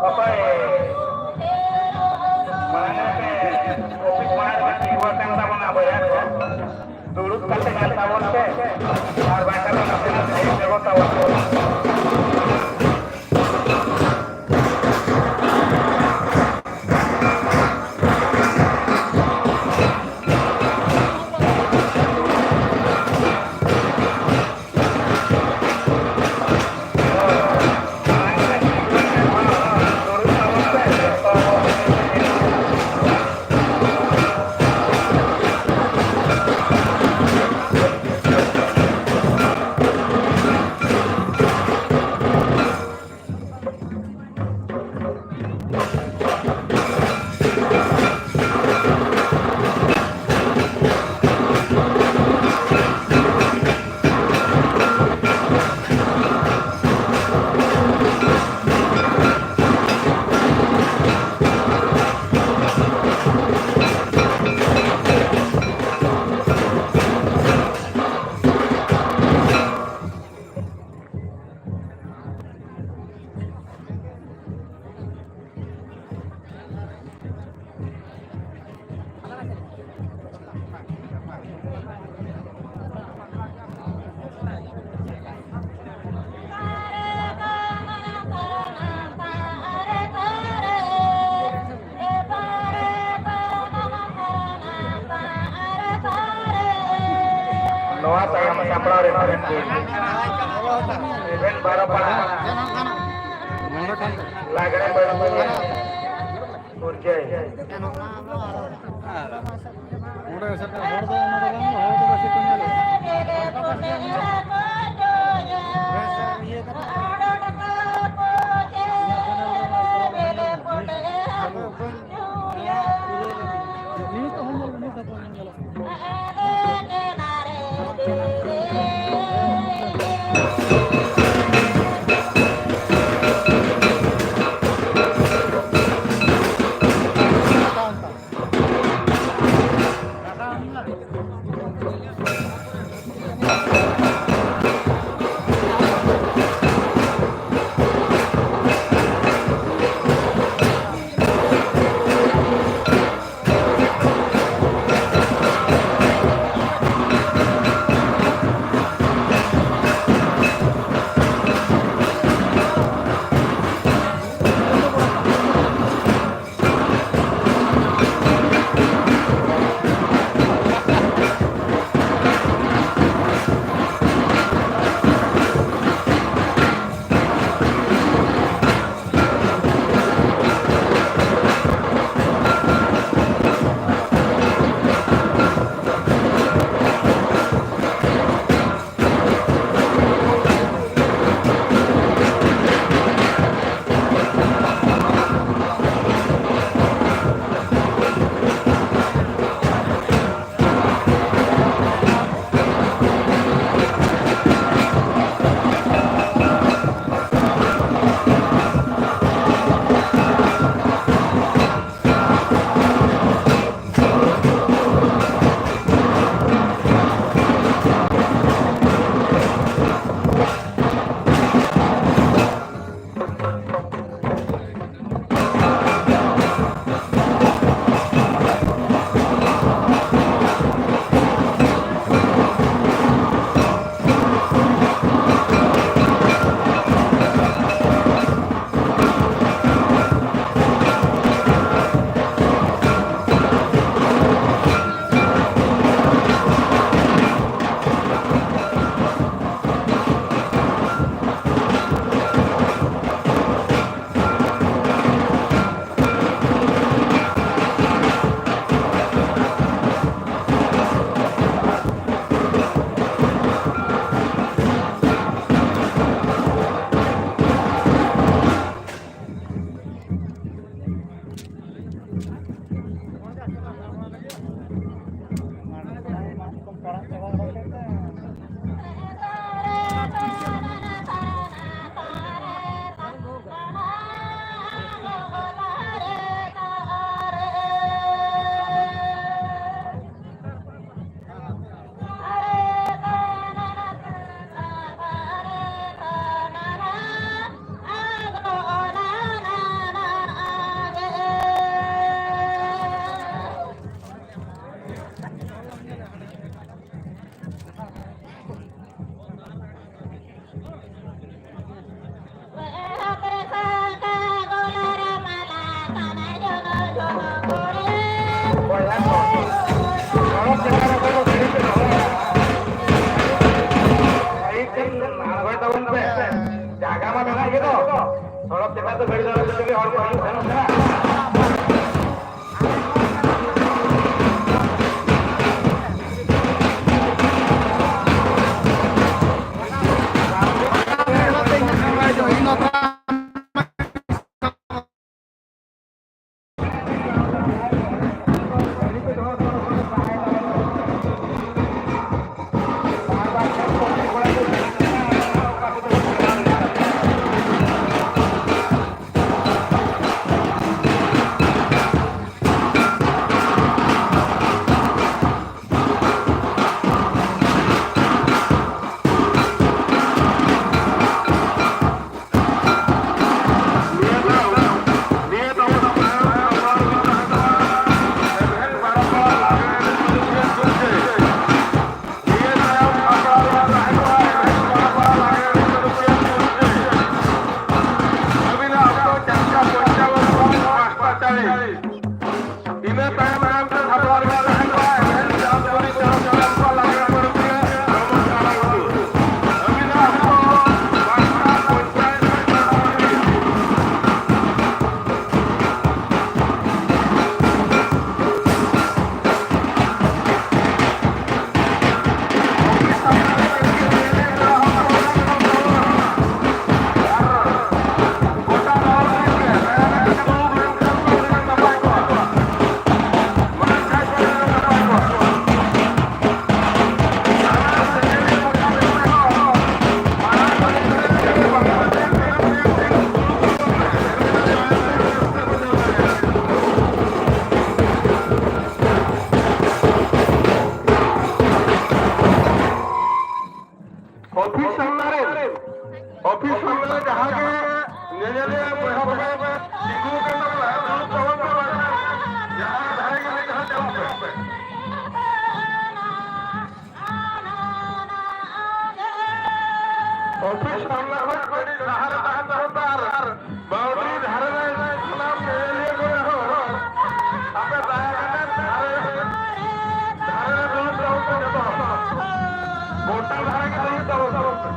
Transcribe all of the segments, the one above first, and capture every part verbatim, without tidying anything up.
ᱚᱠᱚᱭ ᱢᱟᱲᱟᱝ ᱨᱮ ᱚᱯᱷᱤᱥ ᱢᱟᱲᱟᱝ ᱨᱮ ᱛᱤᱸᱜᱩ ᱟᱠᱟᱱ ᱛᱟᱵᱚᱱᱟ ᱵᱚᱭᱦᱟ ᱠᱚ, ᱫᱩᱲᱩᱵ ᱠᱟᱛᱮ ᱧᱮᱞ ᱛᱟᱵᱚᱱ ᱯᱮ, ᱟᱨ ᱵᱟᱝᱠᱷᱟᱱ ᱫᱚ ᱱᱟᱥᱮᱱᱟᱜ ᱥᱟᱭᱤᱰ ᱧᱚᱜᱚᱜ ᱛᱟᱵᱚᱱ ᱯᱮ᱾ ᱱᱚᱣᱟ ᱛᱟᱭᱚᱢ ᱥᱟᱯᱲᱟᱣ ᱨᱮ ᱨᱮᱵᱷᱮᱱ ᱵᱟᱨᱚ ᱯᱟᱲᱟ ᱞᱟᱜᱽᱲᱮ ᱵᱟᱹᱲᱛᱤ ᱯᱩᱨᱡᱟᱹᱭ᱾ ᱚᱸᱰᱮ ᱥᱮᱴᱮᱨ ᱦᱚᱲ ᱫᱚ ᱚᱱᱟ ᱫᱚ ᱵᱟᱝ, ᱦᱚᱲ ᱫᱚ ᱵᱮᱥᱤ ᱠᱚ ᱧᱮᱞᱚᱜᱼᱟ᱾ ᱱᱤᱛ ᱦᱚᱸ ᱧᱮᱞ ᱢᱮ, ᱱᱤᱛ ᱦᱚᱸ ᱧᱮᱞᱚᱜ ᱠᱟᱱᱟ᱾ ᱤᱱᱟᱹ ᱛᱟᱭᱚᱢ ᱟᱢ ᱴᱷᱮᱱ ᱥᱟᱯᱲᱟᱣ ᱨᱮ ᱛᱟᱦᱮᱸ ᱠᱚᱜᱼᱟ, ᱮᱵᱷᱮᱱ ᱪᱟᱸᱫᱽ ᱠᱩᱲᱤ ᱪᱟᱸᱫᱽ ᱠᱚᱲᱟ ᱠᱚ ᱞᱟᱜᱽᱲᱮ ᱯᱟᱹᱨᱩᱠᱷᱤᱭᱟᱹ ᱦᱚᱲᱢᱚ ᱥᱟᱲᱟ ᱜᱷᱩᱴᱩ᱾ ᱟᱹᱵᱤᱱᱟᱜ ᱚᱠᱛᱚ ᱯᱟᱸᱪᱴᱟ ᱯᱚᱧᱪᱟᱥ ᱨᱮ ᱥᱟᱯᱲᱟᱣ ᱞᱟᱹᱜᱤᱫ᱾ ᱚᱯᱷᱤᱥ ᱥᱟᱢᱱᱟ ᱨᱮ, ᱚᱯᱷᱤᱥ ᱥᱟᱢᱱᱟ ᱨᱮ ᱡᱟᱦᱟᱸ ᱜᱮ ᱧᱮᱧᱮᱞᱤᱭᱟᱹ ᱵᱚᱭᱦᱟ ᱠᱚ ᱛᱤᱸᱜᱩ ᱟᱠᱟᱱ ᱛᱟᱵᱚᱱᱟ, ᱫᱩᱲᱩᱵ ᱛᱟᱵᱚᱱ ᱯᱮ, ᱡᱟᱦᱟᱸ ᱫᱷᱟᱨᱮ ᱜᱮ ᱢᱤᱫ ᱫᱷᱟᱣ ᱪᱟᱞᱟᱜ ᱯᱮ᱾ ᱚᱯᱷᱤᱥ ᱥᱟᱢᱱᱟ ᱠᱷᱚᱱ ᱠᱟᱹᱴᱤᱡ ᱥᱟᱦᱟ ᱨᱮ ᱛᱟᱦᱮᱱ ᱛᱟᱵᱚᱱ ᱯᱮ ᱟᱨ ᱵᱟᱣᱩᱱᱰᱟᱨᱤ ᱫᱷᱟᱨᱮ ᱨᱮ ᱥᱟᱱᱟᱢ ᱧᱮᱧᱮᱞᱤᱭᱟᱹ ᱠᱚ ᱨᱮᱦᱚᱸ ᱟᱯᱮ ᱫᱟᱭᱟ ᱠᱟᱛᱮ ᱫᱷᱟᱨᱮ, ᱫᱷᱟᱨᱮ ᱨᱮ ᱫᱩᱲᱩᱵ ᱛᱟᱵᱚᱱ ᱯᱮ ᱡᱚᱛᱚ ᱦᱚᱲ᱾ ᱜᱚᱴᱟ ᱫᱷᱟᱨᱮ ᱜᱮ ᱫᱩᱲᱩᱵ ᱛᱟᱵᱚᱱ ᱯᱮ᱾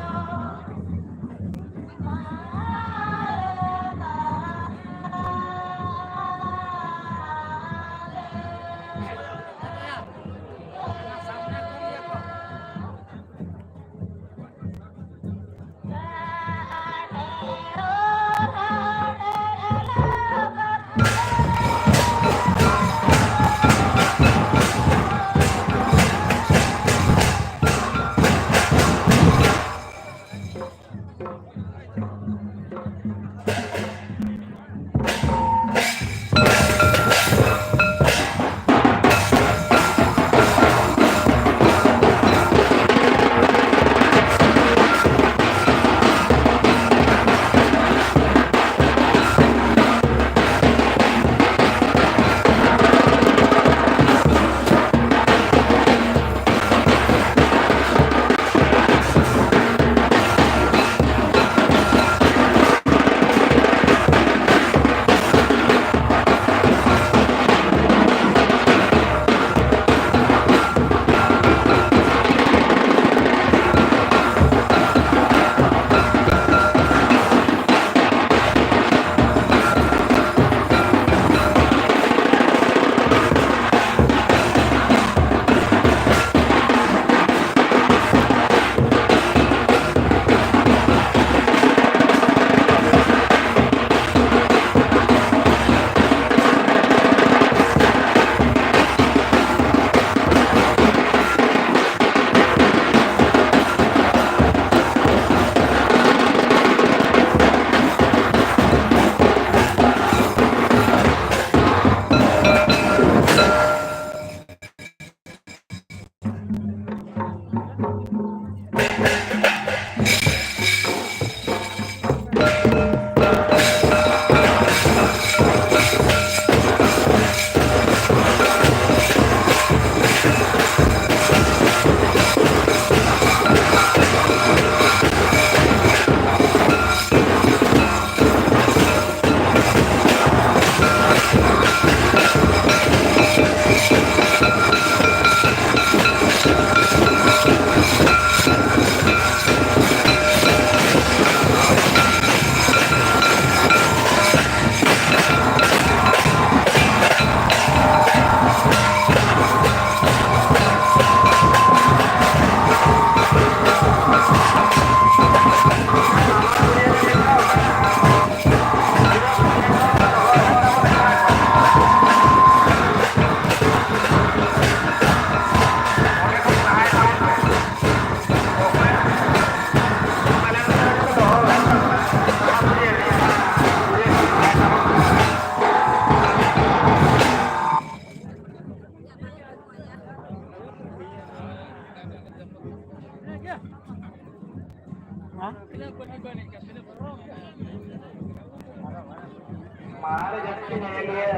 ᱟᱨ ᱡᱟᱹᱥᱛᱤ ᱧᱮᱞᱮᱞᱤᱭᱟᱹ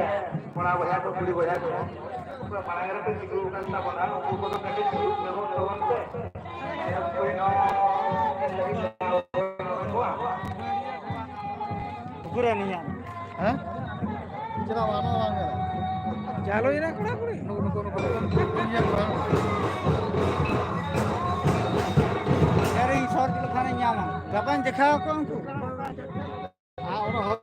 ᱠᱚᱲᱟ ᱵᱚᱭᱦᱟ ᱠᱚ, ᱠᱩᱲᱤ ᱵᱚᱭᱦᱟ ᱠᱚ, ᱩᱱᱠᱩ ᱢᱟᱲᱟᱝ ᱨᱮᱠᱚ ᱛᱤᱸᱜᱩ ᱟᱠᱟᱱ ᱛᱟᱵᱚᱱᱟ, ᱩᱱᱠᱩ ᱠᱚᱫᱚ ᱠᱟᱹᱴᱤᱡ ᱫᱩᱲᱩᱵ ᱧᱚᱜᱚᱜ ᱛᱟᱵᱚᱱ ᱯᱮ᱾ ᱩᱠᱩᱨᱮ ᱱᱤᱭᱟᱹ? ᱦᱮᱸ? ᱪᱮᱫᱟᱜ ᱵᱟᱝ, ᱱᱚᱣᱟ ᱵᱟᱝ ᱜᱟᱱᱚᱜᱼᱟ? ᱪᱟᱞᱩᱭᱮᱱᱟ ᱠᱚᱲᱟ ᱠᱩᱲᱤ᱾ ᱱᱩᱠᱩ, ᱱᱩᱠᱩ, ᱱᱩᱠᱩ, ᱱᱩᱠᱩ, ᱱᱩᱠᱩ, ᱧᱮᱞ ᱠᱚᱣᱟ᱾ ᱮᱨ ᱤᱧ ᱥᱚᱨᱴ ᱞᱮᱠᱷᱟᱱᱤᱧ ᱧᱟᱢᱟ᱾ ᱜᱟᱯᱟᱧ ᱫᱮᱠᱷᱟᱣ ᱠᱚᱣᱟ ᱩᱱᱠᱩ᱾ ᱟᱨ ᱚᱱᱟ ᱦᱚᱲ,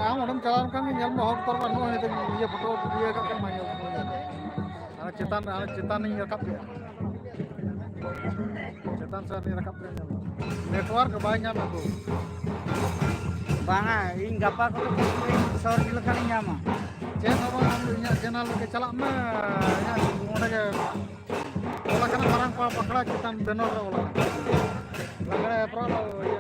ᱟᱢ ᱚᱸᱰᱮᱢ ᱪᱟᱞᱟᱣ ᱞᱮᱱᱠᱷᱟᱱ ᱜᱮ ᱧᱮᱞ ᱢᱮ, ᱦᱚᱲ ᱵᱚᱛᱚᱨ ᱵᱟᱹᱱᱩᱜᱼᱟ, ᱱᱤᱛᱚᱜ ᱤᱭᱟᱹ ᱯᱷᱳᱴᱳ ᱤᱭᱟᱹ ᱠᱟᱜ ᱠᱷᱟᱱ ᱵᱟᱝ ᱧᱮᱞᱚᱜ ᱠᱟᱱᱟ᱾ ᱟᱨ ᱪᱮᱛᱟᱱ ᱨᱮ, ᱟᱨ ᱪᱮᱛᱟᱱ ᱤᱧ ᱨᱟᱠᱟᱵ ᱠᱮᱫᱟ᱾ ᱪᱮᱛᱟᱱ ᱥᱮᱫ ᱤᱧ ᱨᱟᱠᱟᱵ ᱠᱮᱫᱟ, ᱧᱮᱞ ᱢᱮ᱾ ᱱᱮᱴᱣᱟᱨᱠ ᱵᱟᱭ ᱧᱟᱢ ᱮᱫᱟ᱾ ᱵᱟᱝᱟ, ᱤᱧ ᱜᱟᱯᱟ ᱠᱚᱛᱮ ᱯᱷᱮᱥᱵᱩᱠ ᱤᱧ ᱥᱟᱨᱪ ᱞᱮᱠᱷᱟᱱᱤᱧ ᱧᱟᱢᱟ᱾ ᱪᱮᱫ ᱦᱚᱸ ᱵᱟᱝ, ᱟᱢ ᱫᱚ ᱤᱧᱟᱹᱜ ᱪᱮᱱᱮᱞ ᱨᱮᱜᱮ ᱪᱟᱞᱟᱜ ᱢᱮ, ᱤᱧᱟᱹᱜ ᱚᱸᱰᱮ ᱜᱮ ᱚᱞ ᱟᱠᱟᱱᱟ, ᱢᱟᱨᱟᱝ ᱯᱟᱲ ᱯᱟᱠᱷᱲᱟ ᱪᱮᱛᱟᱱ ᱵᱮᱱᱟᱨ ᱨᱮ ᱚᱞ ᱟᱠᱟᱱᱟ᱾ ᱞᱟᱜᱽᱲᱮ ᱦᱮᱯᱨᱟᱣ ᱫᱚ ᱤᱭᱟᱹ,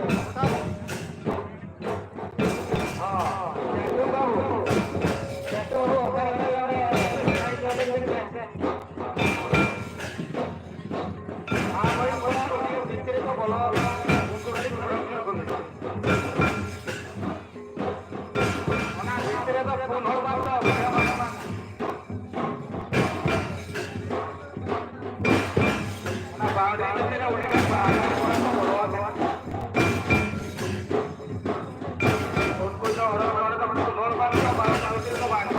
ᱚᱱᱟ ᱵᱷᱤᱛᱨᱤ ᱨᱮᱫᱚ ᱯᱩᱱ ᱦᱚᱲ ᱵᱟᱝ ᱫᱚ ᱵᱟᱝ᱾ ᱚᱱᱟ ᱵᱟᱣᱰᱤ ᱵᱷᱤᱛᱨᱤ ᱨᱮ ᱩᱰᱤ ᱜᱟᱱ ᱵᱟᱦᱟ ᱠᱚ ᱵᱚᱞᱚ ᱟᱠᱟᱱᱟ᱾ ᱩᱱᱠᱩ ᱫᱚ ᱦᱚᱲ, ᱦᱚᱲ ᱫᱚ ᱯᱩᱱ ᱦᱚᱲ ᱵᱟᱝ ᱫᱚ ᱵᱟᱨᱚ ᱴᱟ ᱵᱷᱤᱛᱨᱤ ᱫᱚ ᱵᱟᱝ᱾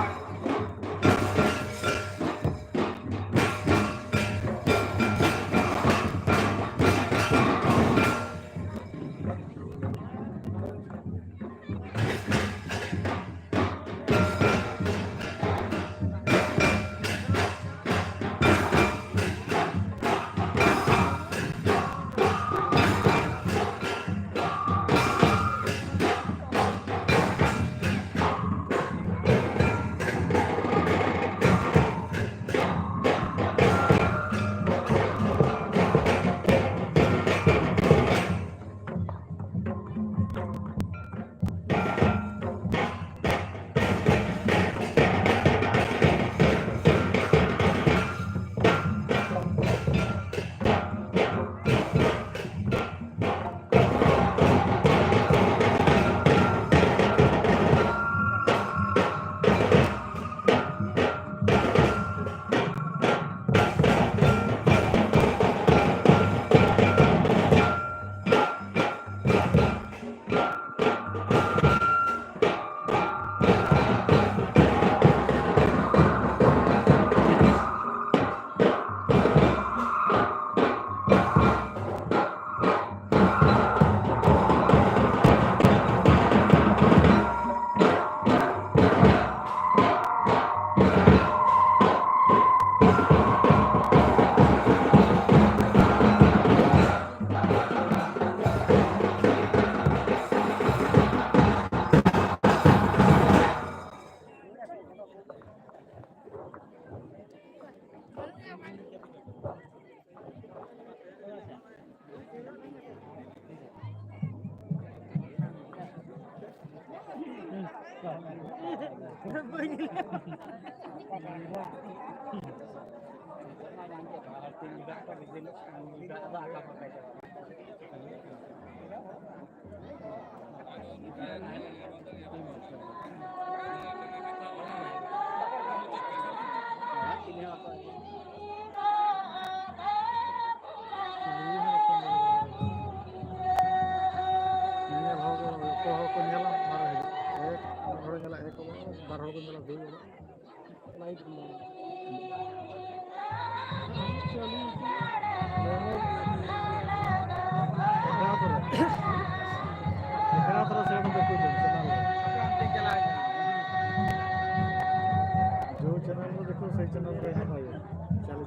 ᱧᱮᱧᱮᱞ ᱦᱚᱲ ᱠᱚ, ᱡᱚᱛᱚ ᱦᱚᱲ ᱠᱚ ᱧᱮᱞᱟ ᱟᱨ ᱦᱤᱡᱩᱜ᱾ ᱮᱠ, ᱢᱤᱫ ᱦᱚᱲᱮ ᱧᱮᱞᱟ, ᱮᱠ ᱚᱲᱟᱜ, ᱵᱟᱨ ᱦᱚᱲ ᱠᱚ ᱧᱮᱞᱟ, ᱫᱩᱭ ᱚᱲᱟᱜ᱾ ᱞᱟᱭᱤᱴ ᱵᱚᱱᱫᱚ᱾ ᱮᱠᱷᱟᱱ ᱛᱚᱨᱟ, ᱮᱠᱷᱟᱱ ᱛᱚᱨᱟ ᱥᱮ ᱚᱱᱟ ᱫᱚ ᱠᱚ ᱪᱟᱞᱟᱣ ᱞᱮᱱᱟ᱾ ᱟᱯᱮ ᱚᱱᱛᱮ ᱪᱟᱞᱟᱣ ᱮᱱᱟ᱾ ᱡᱳ ᱪᱮᱱᱮᱞ ᱨᱮ ᱫᱮᱠᱷᱳ, ᱥᱮᱭ ᱪᱮᱱᱮᱞ ᱨᱮ ᱦᱮᱱᱟᱜ ᱜᱮᱭᱟ᱾ ᱪᱟᱹᱞᱩ᱾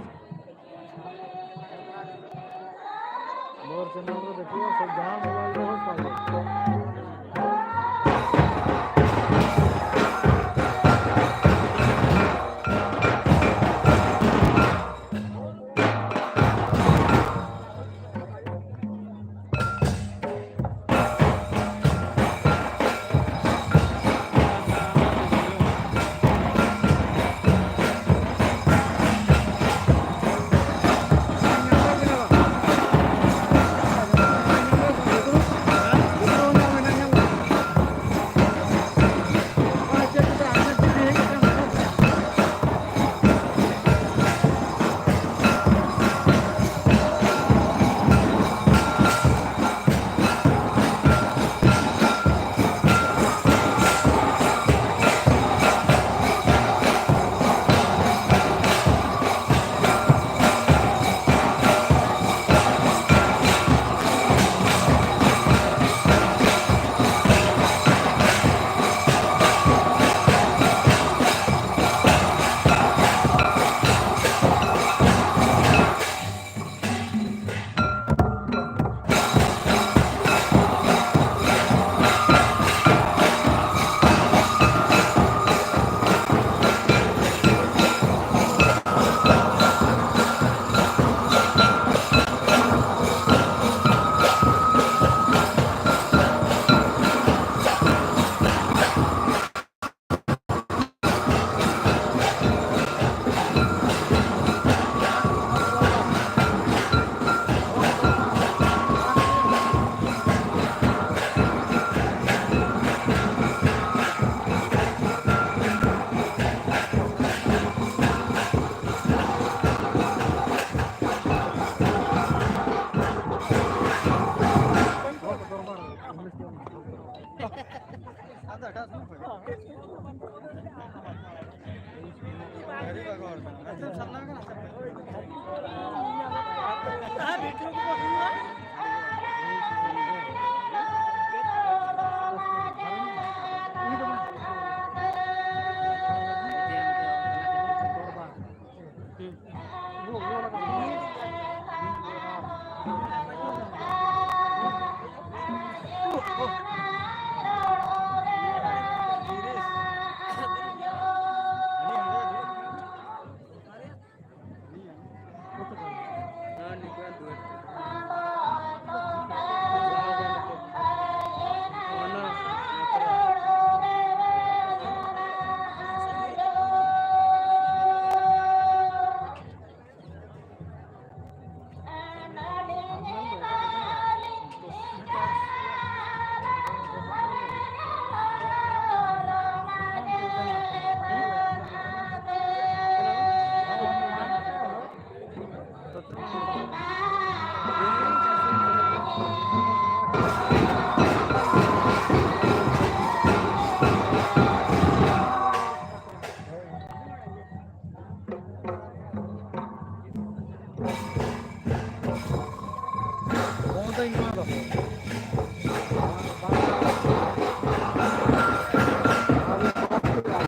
ᱢᱳᱨ ᱪᱮᱱᱮᱞ ᱨᱮ ᱫᱮᱠᱷᱤᱭᱟ, ᱥᱮ ᱡᱟᱦᱟᱸ ᱢᱳᱵᱟᱭᱤᱞ ᱨᱮ ᱦᱚᱸ ᱯᱟᱞᱮ᱾